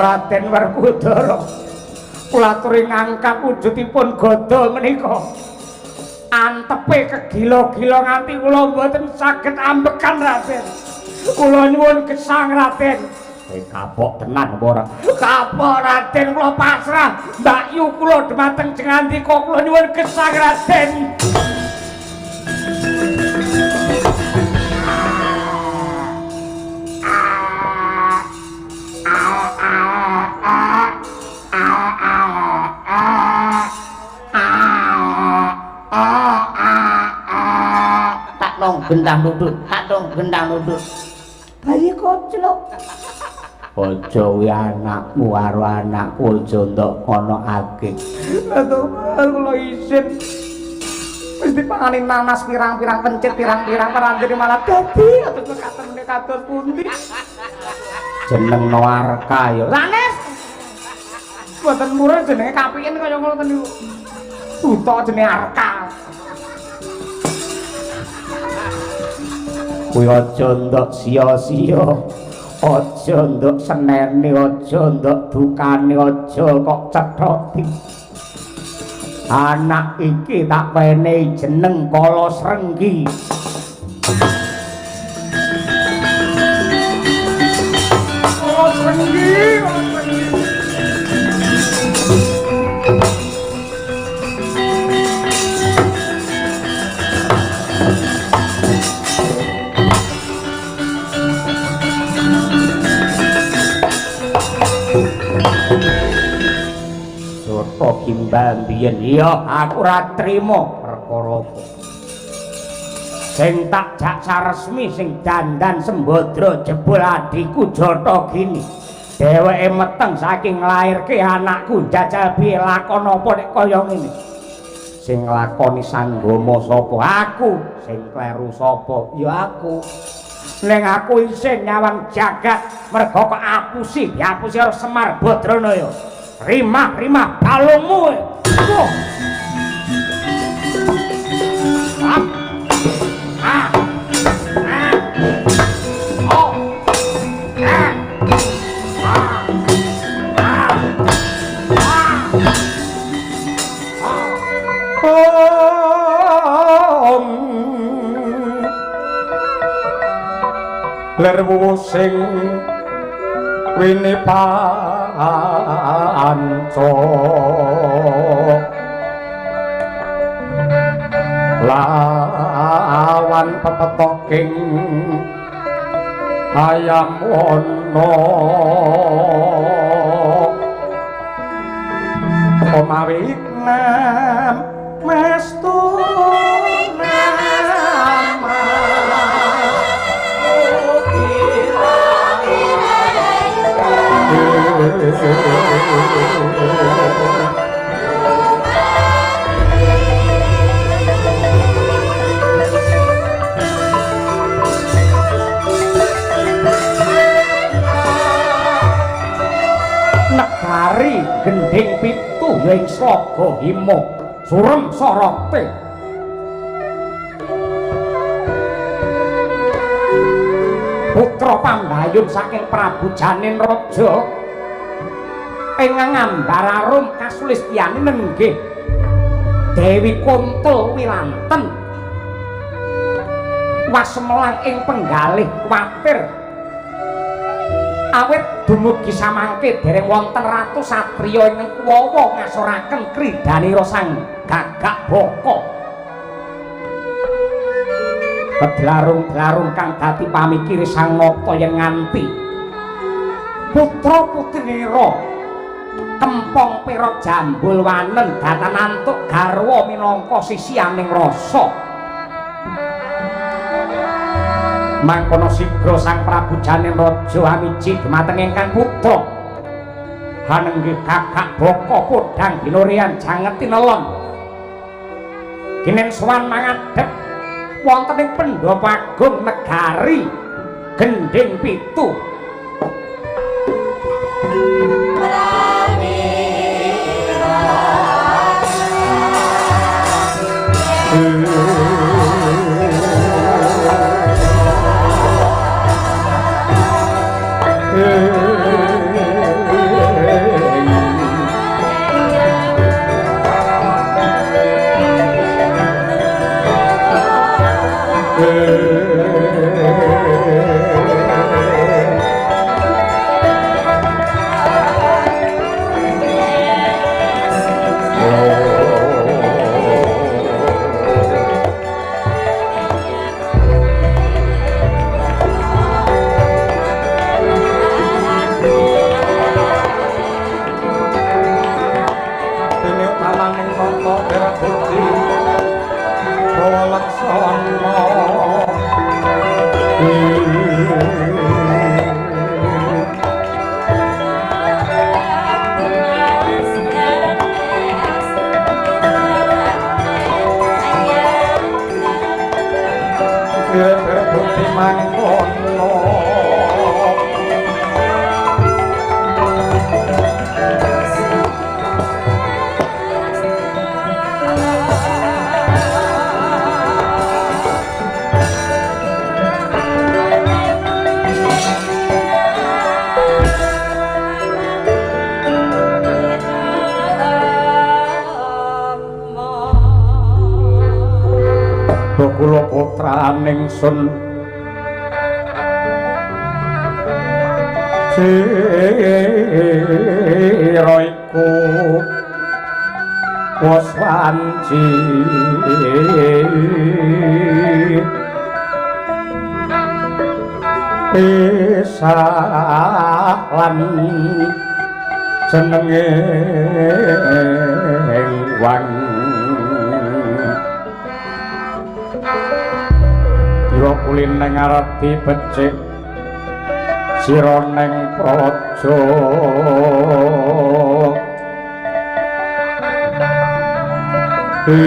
Raden Werkudara, kula aturi ngangkat wujudipun gada menika. Antepe kegila-gila nganti kula mboten saged ambekan Raden. Kula nyuwun gesang Raden. Kapok tenan apa ora? Kapok Raden, kula pasrah. Mbakyu kula dhumateng Jengandika, kula nyuwun gesang Raden. Tak dong gendang dudut, tak dong gendang dudut. Bayi koclok. Aja kuwi anakmu karo anakku aja ndok kono ake. Aduh, kula isin. Wis dipangani nanas pirang-pirang pencit pirang-pirang parandene malah dadi atus mekaten menika kados pundi. Jeneng Noarka ya. Sanes. Mboten murah jenenge kapiken kaya ngono to niku. Buta jenenge Arka. Kuwi aja ndok sia-sia. Aja ndok senene, aja ndok dukane, aja kok cethoti. Anak iki tak wenehi jeneng Kala Srenggi. Kala Srenggi, Kala Srenggi. Soto gimbal mbiyen. Iya, aku ora trima perkara apa. Sing tak jak saresmi sing dandan sembadra jebul adhiku Jata Gini. Dheweke meteng saking nglairke anakku, jajal piye lakon apa nek kaya ngene. Sing nglakoni sanggama sapa? Aku. Sing kleru sapa? Ya aku. Ning aku isin nyawang jagat merga kok apusi, diapusi karo Semar Badranaya. Rimah-rimah balungmu. Wah. Ah. Ah. Ah. Oh. Ah. Ah. Ah. Ah. Om. Ler wuwuh sing wini panca lawan pepetoking ayam wana omawi nam mestu nama. Negari gending pitu ya ing Slaga Hima surem sorote. Putra pambayun saking Prabu Janin Raja ing Ngambararum kasulistyane nenggih Dewi Kuntul Wilanten wasemelang ing penggalih kuwatir awit dumugi samangke dereng wonten ratu satriya ingkang kuwawa ngasoraken kridanira sang Gagak Baka. Kedlarung-dlarung kang dadi pamikire Sang Nata yen nganti putra putrinira Kempong Perak Jambul Wanen datan antuk garwa minangka sisianing rasa. Mangkono sigra Sang Prabu Janin Raja amiji dumateng ingkang putra. Hanenggih Gagak Baka podhang binuryan jangeti nelon. Ginen sowan mangadhep wonten ing Pandhapa Agung negari Gending Pitu. Putraning sun sira iku wis wanci pisah lan jenenge wang dira kulin neng arti becik sira neng praja ing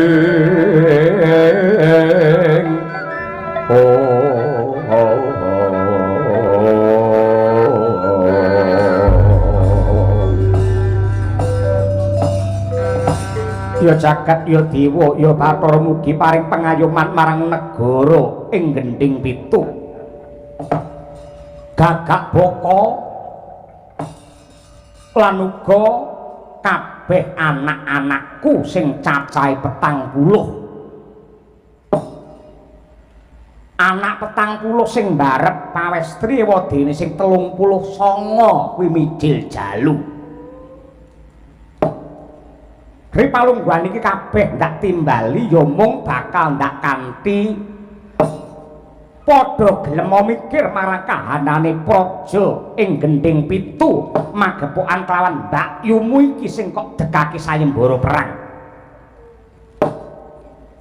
ya jagat ya dewa ya bathara mugi paring pengayoman marang negara ing Gendhing Pitu. Gagak baka lan uga kabeh anak-anakku sing cacahe 40. Anak 40 sing mbarep pawestri wadene sing 39 kuwi mijil jalu. Ri palungguhan iki kabeh ndak timbali ya mung bakal ndak kanthi padha gelem mikir marang kahanane praja ing Gendhing Pitu magepokan kelawan mbakyumu iki sing kok dekake sayembara perang.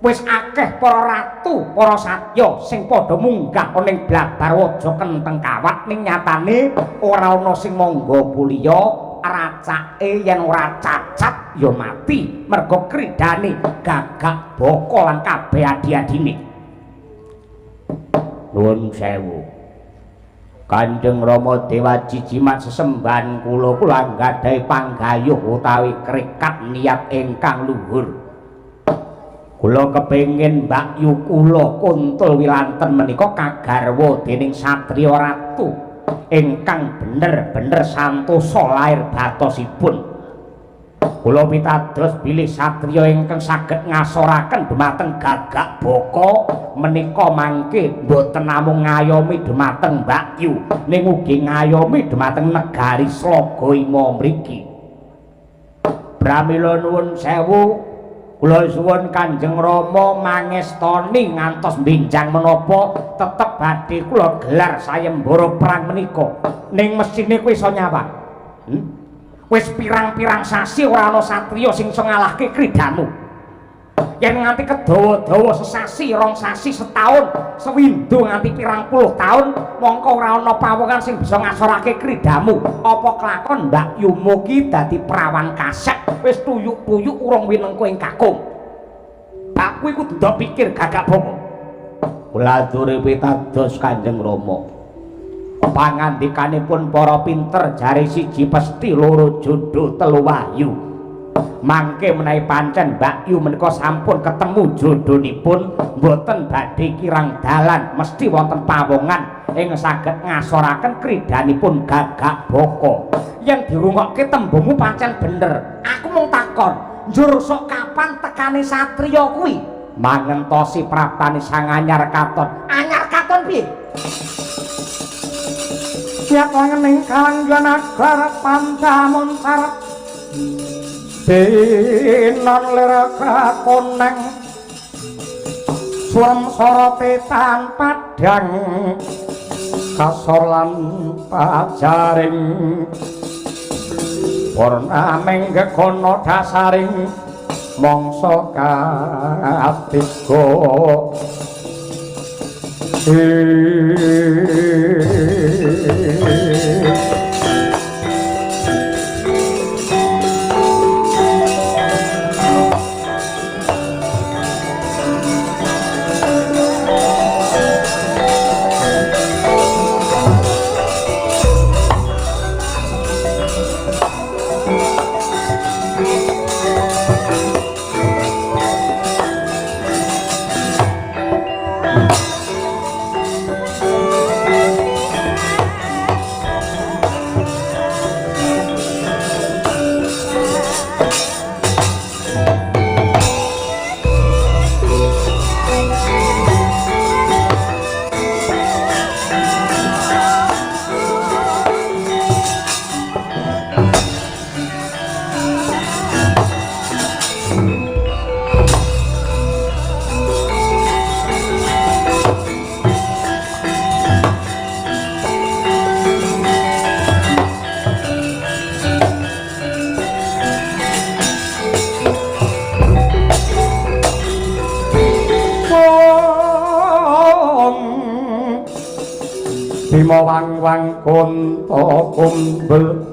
Wis akeh para ratu, para satya sing padha munggah ana ing Blabarwaja Kentheng Kawat ning nyatane ora ana sing mangga puliya, racake yen ora cacat ya mati mergo kridane gagak baka lan kabeh adi-adine. Nuwun sewu. Kanjeng Rama Dewa Jijimat sesembahan kula kula anggadhahi panggayuh utawi krekat niat ingkang luhur. Kula kepengin mbakyu kula Kuntul Wilanten menika kagarwa dening satriya ratu ingkang bener-bener santosa lair batosipun. Kula pitados bilih satriya ingkang saged ngasoraken dumateng gagak baka menika mangke mboten namung ngayomi dumateng mbakyu ning ugi ngayomi dumateng negari Slaga Ima mriki. Pramila nuwun sewu, kula suwun Kanjeng Rama mangestoni ngantos benjang menapa tetep badhe kula gelar sayembara perang menika. Ning mesine kowe iso nyawang. Wis pirang-pirang sasi ora ana satriya sing iso ngalahke kridamu. Yen nganti kedawa-dawa sesasi, rong sasi, setahun, sewindu nganti pirang puluh taun, mongko ora ana pawongan sing bisa ngasorake kridamu. Apa kelakon mbakyumu ki dadi prawan kasek, wis tuyuk-tuyuk urung winengku ing kakung. Aku iku kudu pikir gagak baka. Kula aturi pitados Kanjeng Rama. Pangandikanipun para pinter jare siji pesti, loro jodoh, telu wahyu. Mangke menawi pancen mbakyu menika sampun ketemu jodhonipun mboten badhe kirang dalan, mesti wonten pawongan ing saged ngasoraken kridanipun gagak baka. Yen dirungokke tembungmu pancen bener. Aku mung takon, njur sok kapan tekane satriya kuwi? Mangentosi praptane Sang Anyar Katon. Anyar Katon piye? Siap langening kalanggan agar pancamun sarep dinon lir kakoneng surem sorote tan padhang kasor lan pajaring purnaming gegono dasaring mangsa katiga. Bima wang-wang kunta kumbel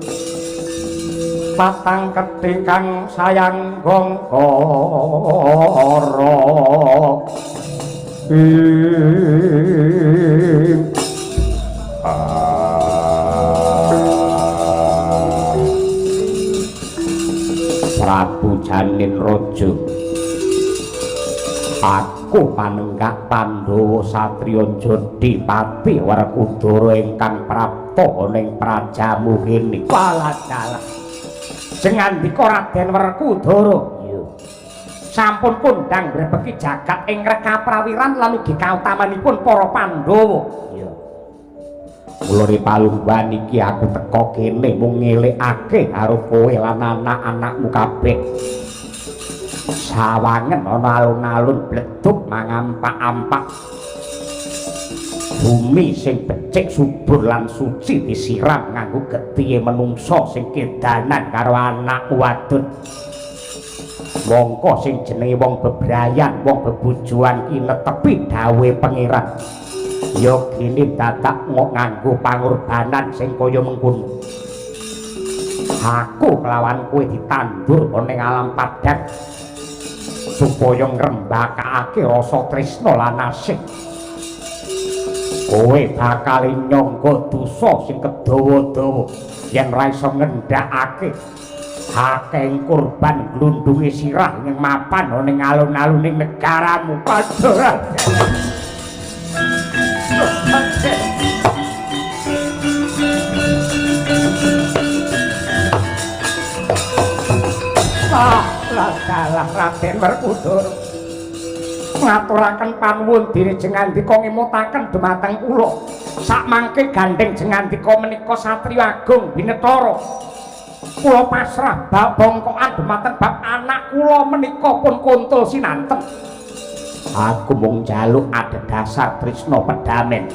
patang kedhe kang sayang gongkara Prabu Janin Raja, aku panenggak Pandhawa satriya Jodhi Pati Werkudara ingkang prapta ning prajamu kene. Walah. Jengandika Raden Werkudara. Iya. Sampun kondang grebeki jagat ing reka prawiran lan ugi kautamanipun para Pandhawa. Iya. Mulane palungguhan iki aku teka kene mung ngelekake karo kowe lan anak-anakmu kabeh. Sawangen ana alun-alun bledug mangampak-ampak. Bumi sing becik subur lan suci disiram nganggo getihe menungsa sing kedanan karo anak wadon. Mongko sing jenenge wong bebrayan, wong bebojoan ki netepi dawuhe pangeran. Ya gene dadak nganggo pangorbanan sing kaya mengkono. Aku kelawan kowe ditandur ana ning alam padhang supaya ngrembakake rasa tresna lan asih. Kowe bakal nyangga dosa sing kedawa-dawa yen ra iso ngendhakake akeh kurban glundunge sirah ing mapan ana ning alun-aluning negaramu. Padha Lah Raden Werkudara ngaturaken panuwun dene jengandika ngemutaken dumateng kula. Sakmangke gandheng jengandika menika satriya agung binetara. Kula pasrah bab bongkokan dumateng bab anak kula menika pun kuntul sinanten. Aku mung njaluk adhedhasar tresna pedamen.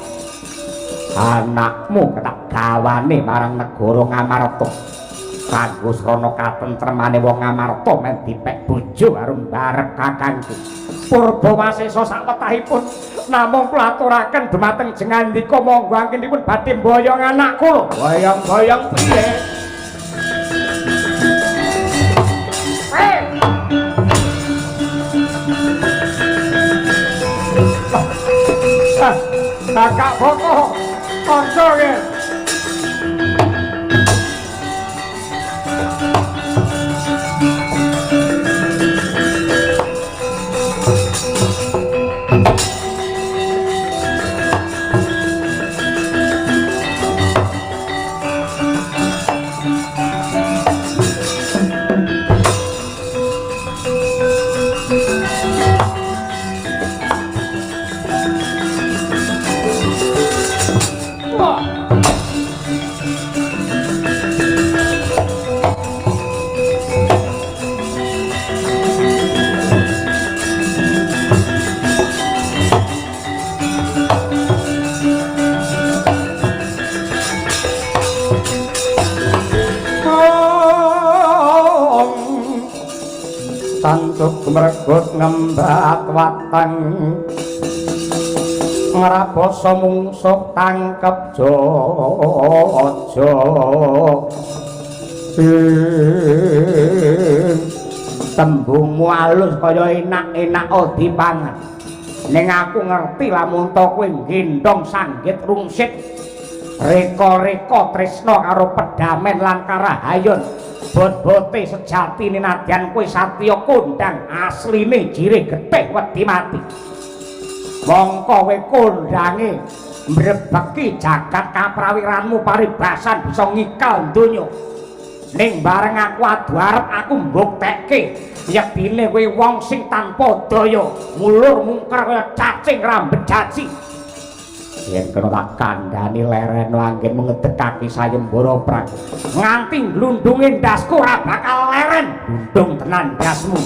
Anakmu ketak gawane marang negara Ngamarta. Kanggo srana katentremane wong Ngamarta men dipek bojo karo mbarep kakangku. Purbawasesa sakwetahipun namung kula aturaken dumateng jengandika monggo anggenipun badhe mboyong anak kula. Boyong-boyong piye? Kakak boko kanca nggih. Tancuk gumregut ngembat wateng ngrabasa mungsuh tangkep jojo tembungmu alus kaya enak-enak dipangan ning aku ngerti lamun to kowe nggendhong sanggit rungsit reka-reka tresna karo pedamen lan karahayon bot-bote sejatine nadyan kowe satya kondang asline jirih getih wedi mati. Mongko kowe kondange mrebeki jagat kaprawiranmu paribasan bisa ngikal donya. Ning bareng aku adu arep aku mbuktekke yektine kowe wong sing tanpa daya, mulur mungker kaya cacing rambet jaji. Yen kena tak kandhani leren anggenmu ngedekake sayembara perang nganti glundunge ndasku ora bakal leren. Glundung tenan ndasmu.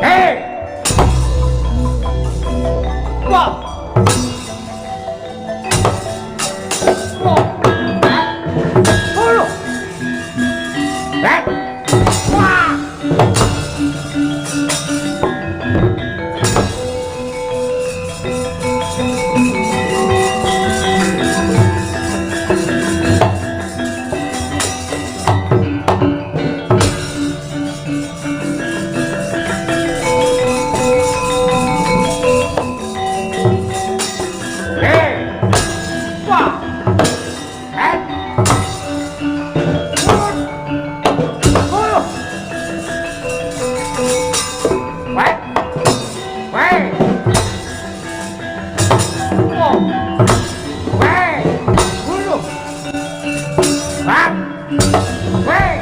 Hei! Wah! Wah! Halo! Eh! Wah! Hei! Wah! Eh! Halo! Weh! Weh! Oh! Weh! Halo! Wah! Weh!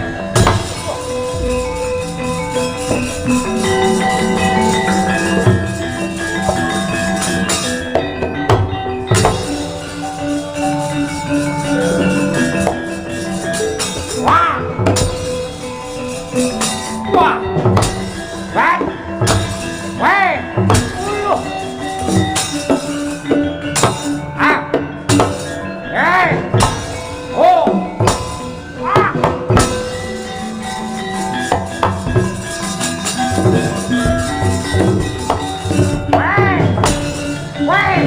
Wah! Wah! Weh! Weh! Halo! Ah! Hei! Oh! Wah! Weh! Weh!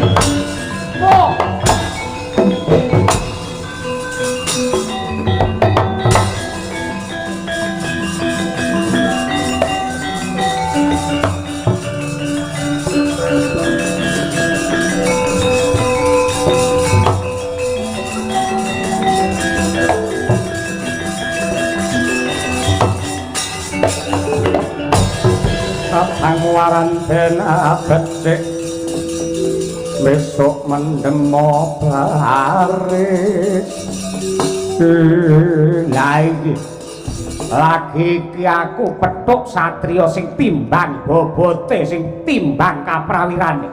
Oh! Abang waran den becik besok mendemo baris. Lah iki lagi iki aku petuk satriya sing timbang bobote, sing timbang kaprawirane.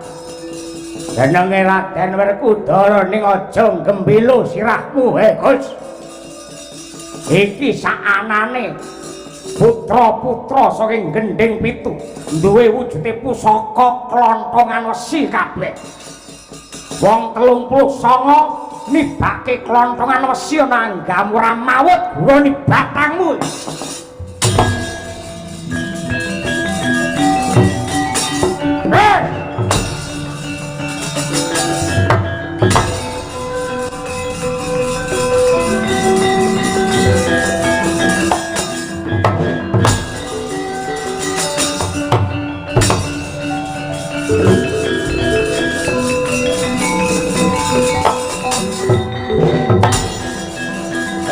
Jenenge Raden Werkudara ning aja gembilo sirahmu, he Gus. Iki sakanane putra-putra saking Gendhing Pitu duwe wujude pusaka klonthongan wesi kabeh. Wong 39 nibake klonthongan wesi ana anggamu ora mawut gurane batangmu. Hei!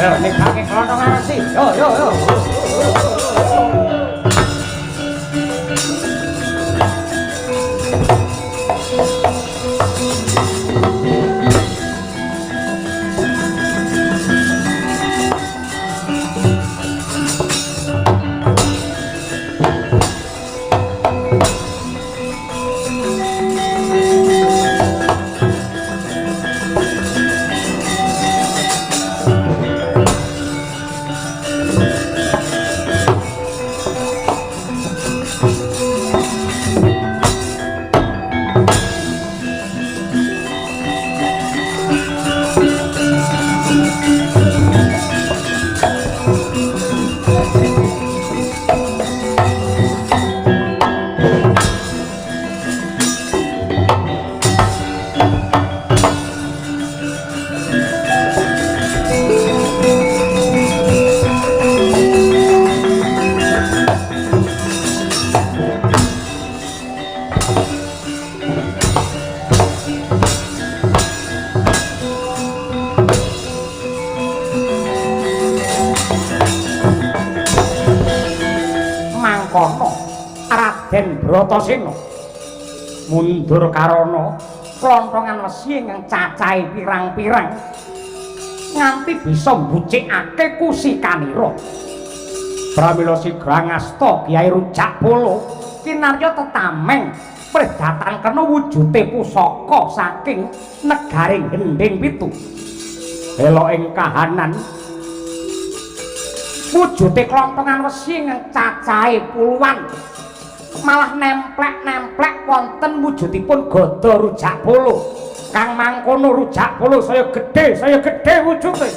Ayo nibake klonthongan wesi. Yo yo yo. Mangkono Raden Bratasena mundur karana klonthongan wesi ingkang cacahe pirang-pirang nganti bisa mbucikake kusikanira. Pramila sigra ngasta Kyai Rujak Polo kinarya tetameng Pregatan kena wujude pusaka saking negaring Gending Pitu. Elok ing kahanan wujude klontongan wesi ingkang cacahe puluhan malah nemplek-nemplek wonten wujudipun gada rujak polo. Kang mangkono rujak polo saya gedhe wujude.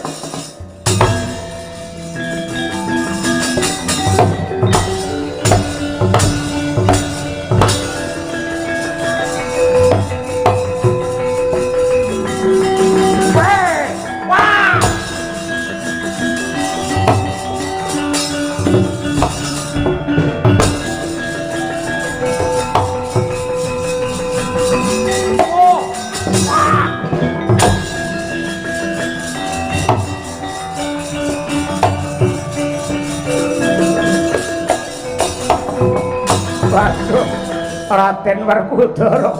Raden Werkudara,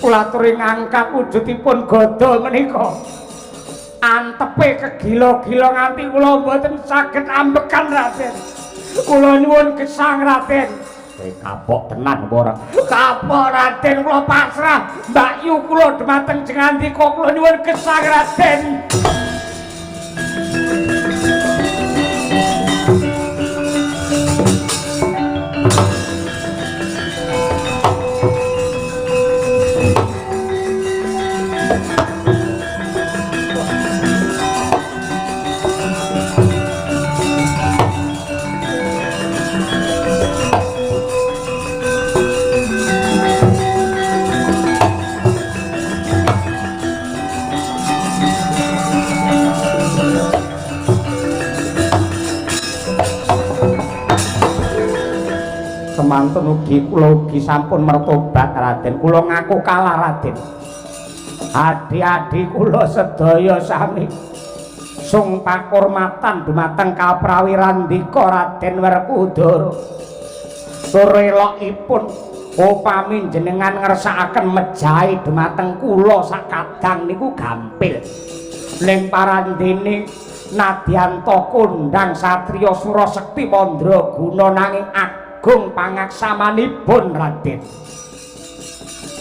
kula aturi ngangkat wujudipun gada menika. Antepe kegila-gila nganti kula mboten saged ambekan Raden. Kula nyuwun gesang Raden. Kowe kapok tenan apa ora? Kapok Raden, kula pasrah. Mbak Yu kula dhumateng Jengandika, kula nyuwun gesang Raden. Semanten ugi kula ugi sampun mertobat Raden. Kula ngaku kalah Raden. Adi-adi kula sedaya sami sung pakurmatan dumateng kaprawirandika Raden Werkudara. Tur elokipun upami jenengan ngersakaken mejahi dumateng kula sakadang niku gampil. Ning parandene nadyanta kondhang satriya surasekti mandraguna nanging agung pangaksamanipun Raden.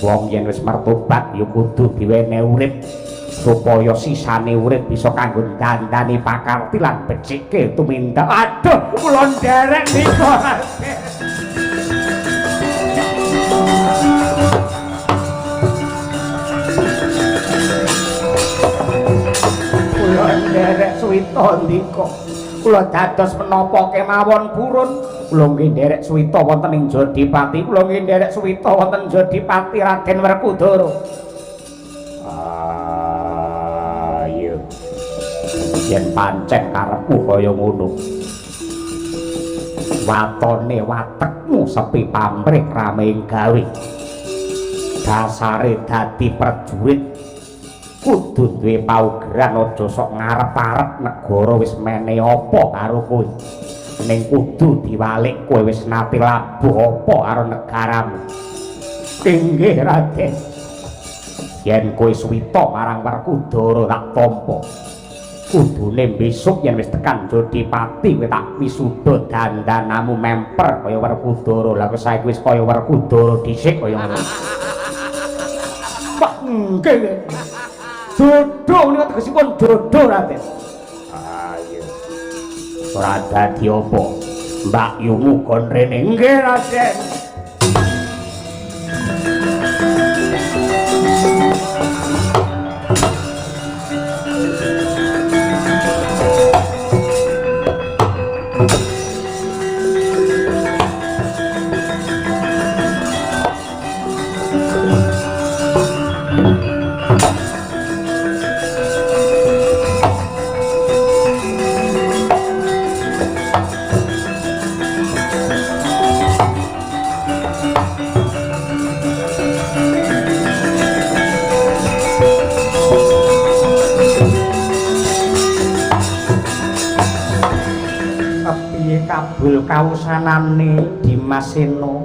Wong yen wis mertobat ya kudu diwenehi urip supaya sisane urip bisa kanggo dandani pakarti lan becike tumindak. Aduh, kula nderek nika Raden. Kula nderek suwita ndika. Kula dados menapa kemawon purun. Kula nggih nderek suwita wonten ing Jodipati. Kula nggih nderek suwita wonten Jodipati Raden Werkudara. Ayo. Yen pancen karepmu kaya ngono. Watone watekmu sepi pamrih rame ing gawe. Dasare dadi prajurit kudu duwe paugeran, aja sok ngarep-arep negara wis mene apa karo kowe. Ning kudu diwalik kowe wis nate labuh apa karo negaramu. Inggih Raden. Yen kowe suwita marang Werkudara tak tampa. Kudune besok yen wis tekan Jodipati kowe tak wisuda dandanamu memper kaya Werkudara. Lah kok saiki wis kaya Werkudara dhisik kaya ngono. Wah, nggih. Jodoh menika tegesipun jodoh Raden. Ayo. Ora dadi apa. Mbak Yumu kon rene. Nggih Raden. Kabul kausanane Dimas Seno.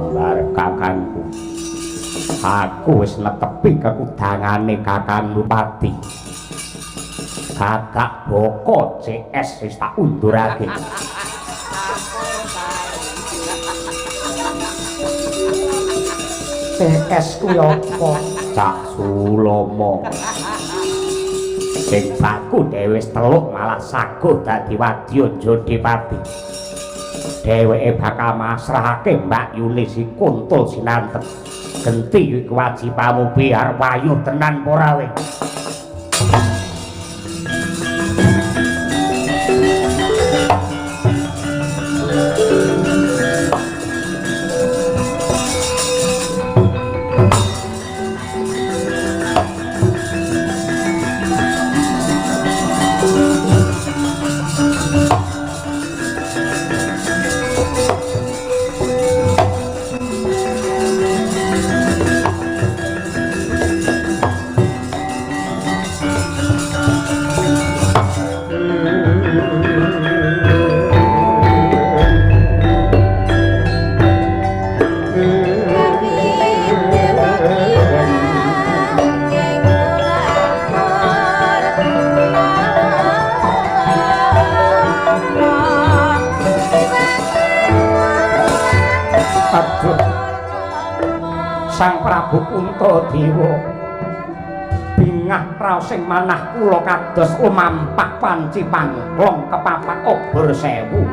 Bar kakangku. Aku wis netepi kekudangane Kakang Bupati. Kakak Boko CS wis tak undurake. CS kuwi apa? Cak Sulomo. Sing baku dhewe wis teluk malah saguh dadi wadya Jodipati. Dheweke bakal masrahake Mbak Yuni si Kuntul Sinanten. Genti kewajibanmu biar wayu tenan ora we. Aduh. Sang Prabu Puntadewa bingah raos ing manah kula kados lumampak panci pangklong kepapak obor sewu.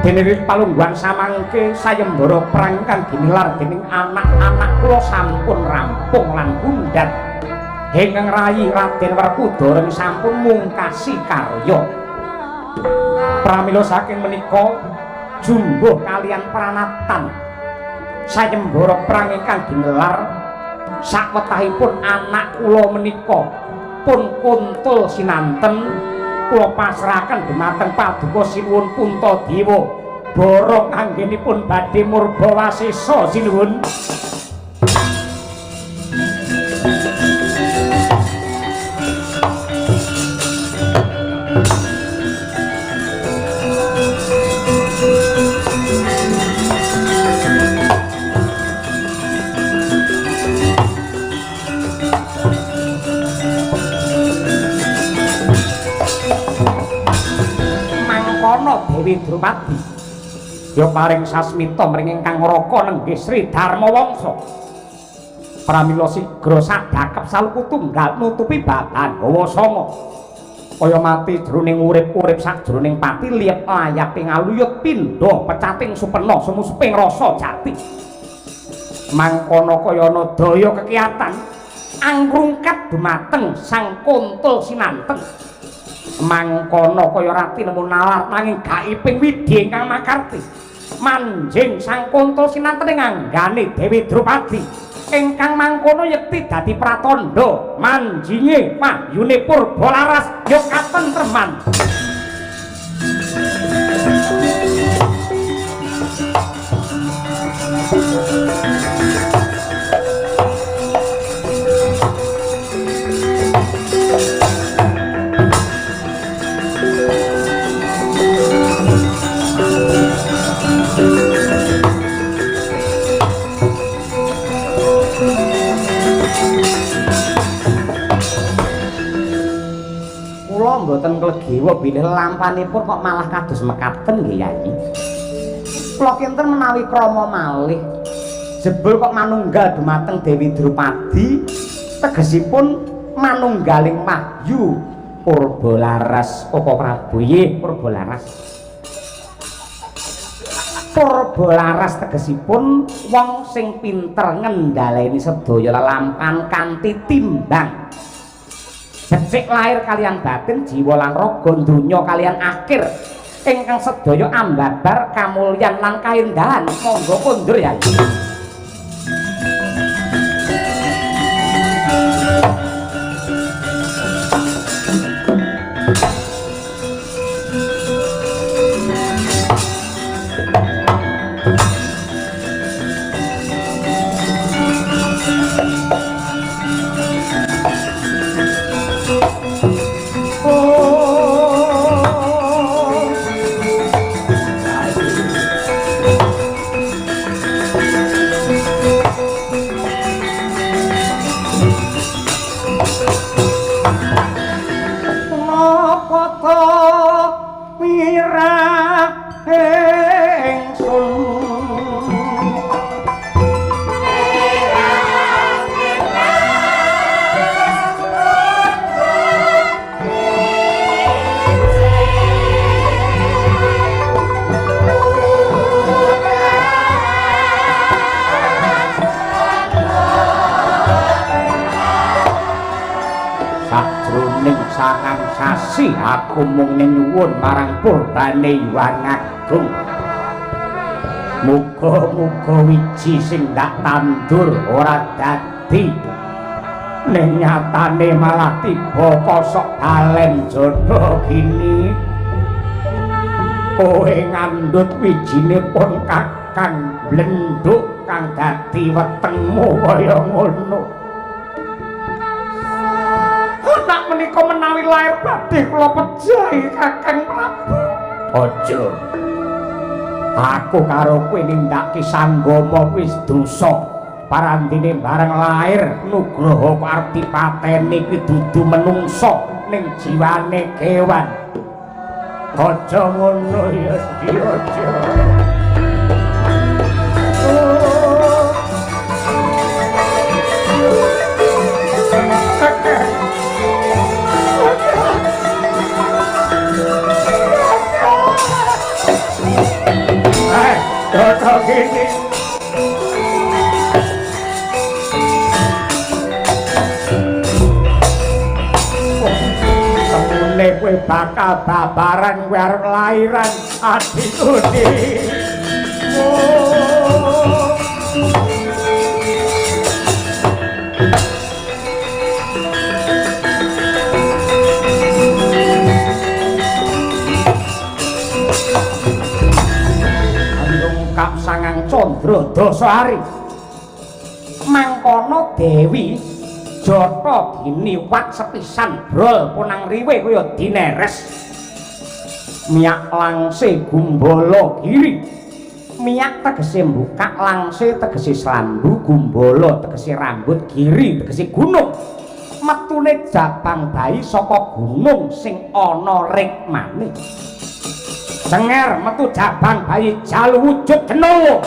Dene palungguhan samangke sayembara perang kang ginilar dening anak-anak kula sampun rampung lan pundhat. Ingkang rayi Raden Werkudara sampun mungkasi karya. Pramila saking menika jumbuh kalian pranatan sayembara perang ingkang ginelar sakwetahipun anak kula menika pun Kuntul Sinanten kula pasrahaken dumateng Paduka Sinuwun Puntadewa borong anggenipun badhe murba wasesa sinuwun. Dewi Drupadi ya paring sasmita mring ingkang raka nenggih Sri Dharmawangsa. Pramila sigra sadhakep saluku tunggal nutupi baban hawa sanga kaya mati jroning urip-urip sajroning pati liyep layaping aluyut pindha pecating supena sumusuping rasa jati. Mangkono kaya ana daya kekiyatan angrungkat dumateng Sang Kuntul Sinanten. Mangkono kaya rati nemu nalar nanging gaiping widhi ingkang makarti manjing Sang Kuntul Sinanten ing anggane Dewi Drupadi ingkang mangkono yekti dadi pratandha manjinge wahyune Purbalaras ya katentreman. Kula mboten klegiwa bilih lampanipun kok malah kados mekaten nggih Yayi. Kula kinten menawi krama malih jebul kok manunggal dumateng Dewi Drupadi tegesipun manunggaling wahyu Purbalaras. Koko Prabu nggih Purbalaras. Purbalaras tegesipun wong sing pinter ngendhaleni sedaya lelampan kanthi timbang. Becik lahir kalian batin, jiwa lan raga, donya kalian akhir ingkang sedaya ambabar kamulyan lan kaendahan. Monggo kondur ya. Oh. Sangang sasi aku mung nyuwun marang purbane Yuwan Agung. Muga-muga wiji sing tak tandur ora dadi, ning nyatane malah tiba kosok balen jodoh gini. Kowe ngandhut wijine pun kakang blenduk kang dadi wetengmu kaya ngono. Anak menika menawi lair badhe kula pejahi Kakang Prabu. Aja. Aku karo kowe nindakake sanggama wis dosa. Parandene bareng lair Nugroho kok arep dipateni kuwi dudu menungsa ning jiwane kewan. Aja ngono ya, Di, aja. Toto gini. Temune kowe bakal babaran kowe arep lairan adikku di. Oh. Kap sangang condro dasa hari mangkono Dewi Jata Gini wat sepisan brol punang riwe kaya dineres miyak langse gumbala giri. Miyak tegese mbukak, langse tegese slambu, gumbala tegese rambut, giri tegese gunung. Metune jabang bayi saka gunung sing ana rikmane. Cenger metu jabang bayi jalu wujud denowo.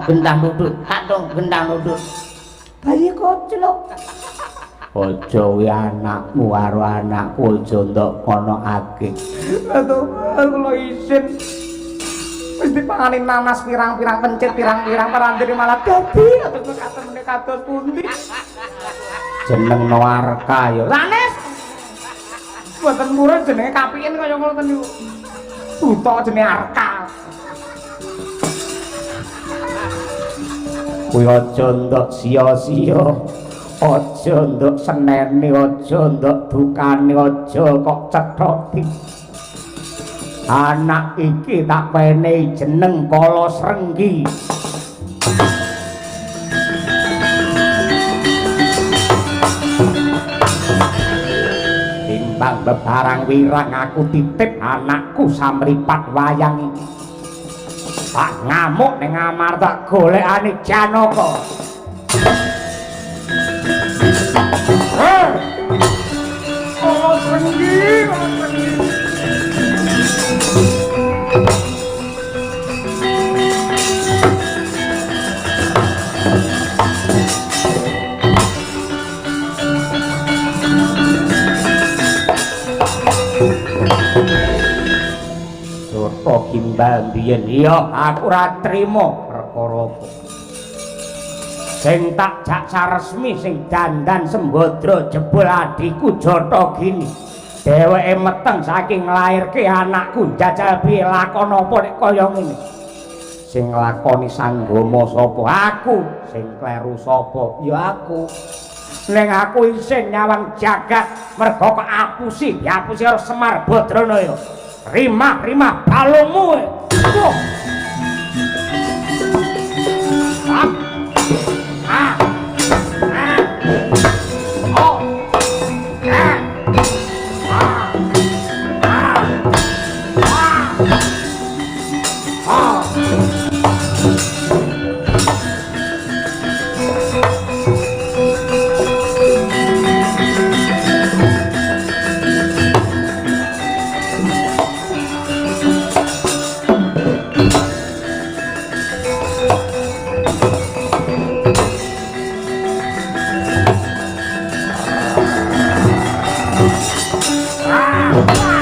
Gendang dudut, tak gendang dudut. Bayi koclok. Aja kuwi anakmu karo anakku aja ndok konokake. Aduh, kula isin. Wis dipangani nanas pirang-pirang pencit pirang-pirang parandene malah dadi aduh katemene kados pundi. Jeneng Noarka ya. Sanes. Mboten purun jenenge kapiin kaya ngoten niku. Buta jenenge Arka. Kuwi aja ndok sia-sia, aja ndok seneni, aja ndok dukane, aja kok cethok. Anak iki tak wenehi jeneng Kala Srenggi. Timbang bebarang wirang aku titip anakku samripat wayang iki. Tak ngamuk ning ngamar tak golekane Janaka. Kala Srenggi, Kala Srenggi. Jata gimbal biyen iya aku ora trima perkara apa. Sing tak jak saresmi sing dandan sembadra jebul adhiku Jata Gini. Dheweke meteng saking nglairke anakku jajal piye lakon apa nek kaya ngene. Sing nglakoni sanggama sapa? Aku. Sing kleru sapa? Ya aku. Ning aku isin nyawang jagat mergo kok apusi, diapusi karo Semar Badranaya. Rimah-rimah balungmu. Oh. Ah. Ah. Ah. Oh. Ah. Ah. Ah. Ah. Ah. Wah.